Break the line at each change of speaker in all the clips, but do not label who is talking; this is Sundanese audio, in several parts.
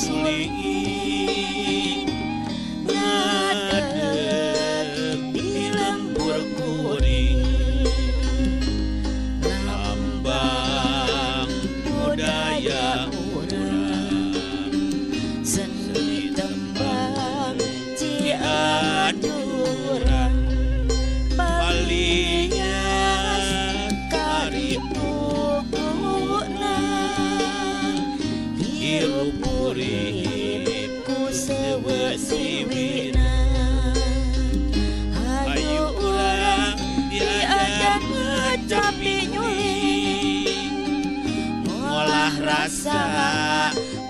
suling ngadeg di lembur kuring lambang budaya urang seni tembang Cianjuran palias karipukuna hirup urip ku sewesiwina. Hayu urang diajar ngecapi nyuling ngolah rasa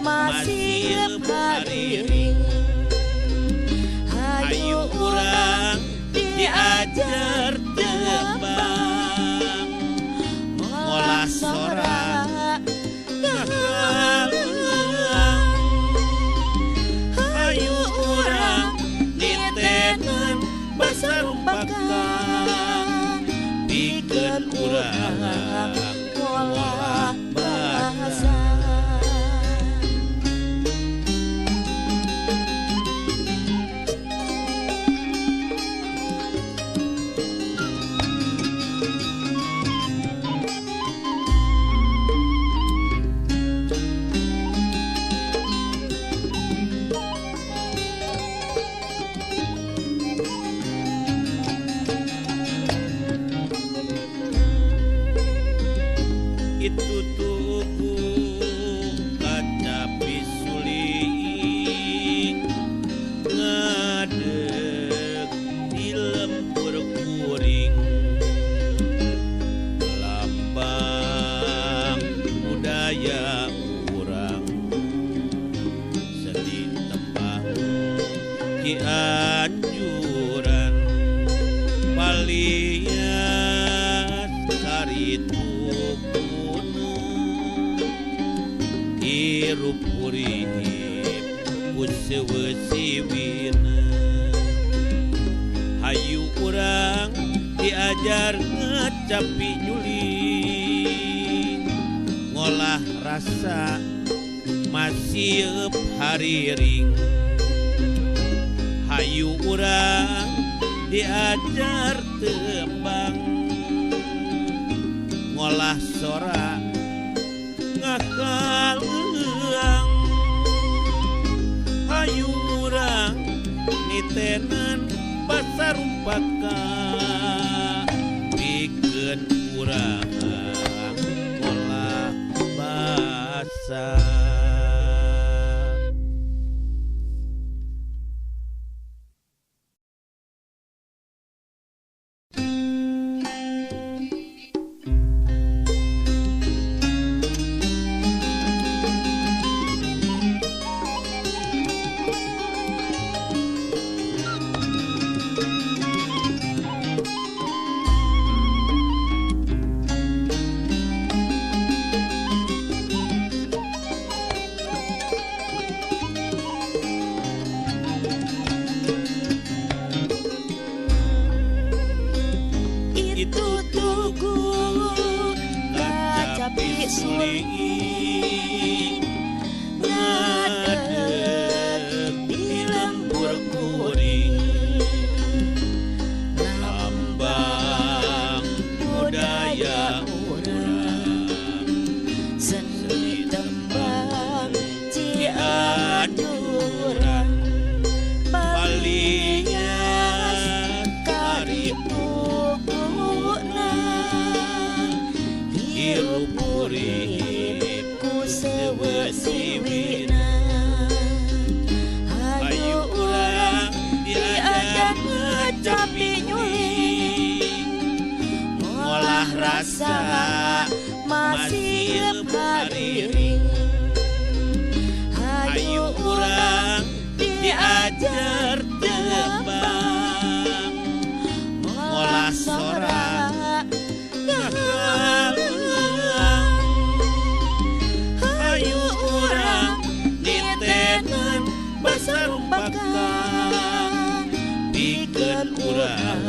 masih hariring. Hayu urang diajar tembang ngolah sora ngahaluang. Hayu urang nitenan basa rumpakan pikeun urang ngolah bahasa. Itu tuku kacapi suling ngadeg di lembur kuring lambang budaya urang seni tembang Cianjuran palias karitu hirup urip ku sewesiwina. Hayu urang diajar ngecapi nyuling ngolah rasa masih hariring. Hayu urang diajar tembang ngolah sora ngakaluang. Hayu urang nitenan basa rumpaka pikeun urang ngolah basa. Itu tuku kacapi suling ngadeg di lembur kuring lambang budaya urang seni tembang Cianjuran palias karipukuna hirup urip ku sewesiwina. Hayu urang diajar ngecapi nyuling ngolah rasa masih hariring. Hayu urang diajar tembang ngolah sora ngahaluang. Hayu urang nitenan basa rumpaka pikeun urang